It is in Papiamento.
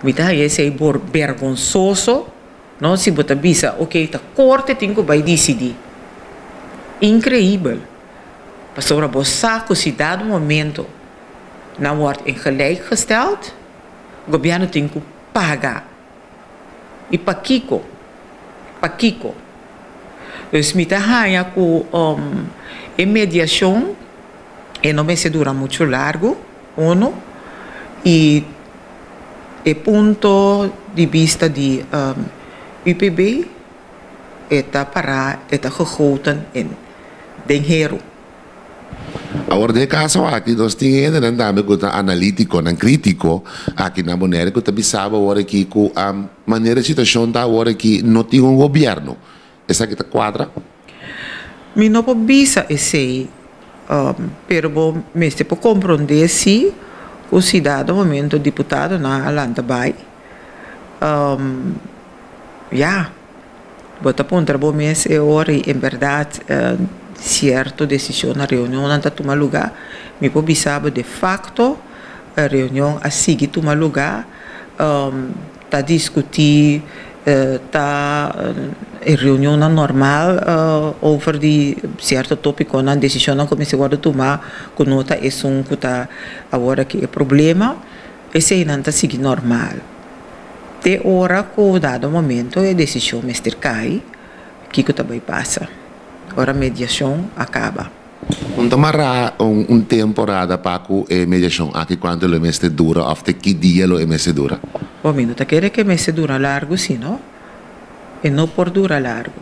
Mi ta haya esei bor bergonsoso, no, si bo ta bisa, ok, ta korte tin ku bai disidí. Inkreibel. Pasobra bo sa ku si dado momento nan wòrdu in gelijk gesteld, gobièrnu tin ku paga. I pakiko? Pakiko? Dus mi ta haña ku e mediashon e no mester dura muchu largu, uno, i e punto di bista di UPB e ta pará, e ta gegoten in den heru. Awor den e kaso aki nos tin hendenan tambe ku ta analítikonan, krítiko aki na Bonaire ku ta bisa bo awor aki ku manera e situashon ta awor aki no tin un gobièrnu. Esaki ta kuadra? Mi no por bisa esei, pero bo mester por komprondé si ku si dado momento diputadonan a lanta bai, ya. Bo ta puntra bo mes e ora i en bèrdat sierto desishonnan, reunionnan ta tuma lugá? Mi por bisa bo de fakto reunion a sigui tuma lugá, ta diskutí, ta e reunionnan normal over di sierto tópikonan, desishonnan ku mester wòrdu tumá ku no ta esun ku ta awor aki e problema, eseinan ta sigui normal. Te ora ku dado momento e desishon mester kai, kiko ta bai pasa ora mediashon a kaba? Un ta mará un temporada pa ku e mediashon aki kuantu lo e mester dura òf te ki dia lo e mester dura? Bo, mi no ta kere ku e mester dura largu si no. E no por dura largu.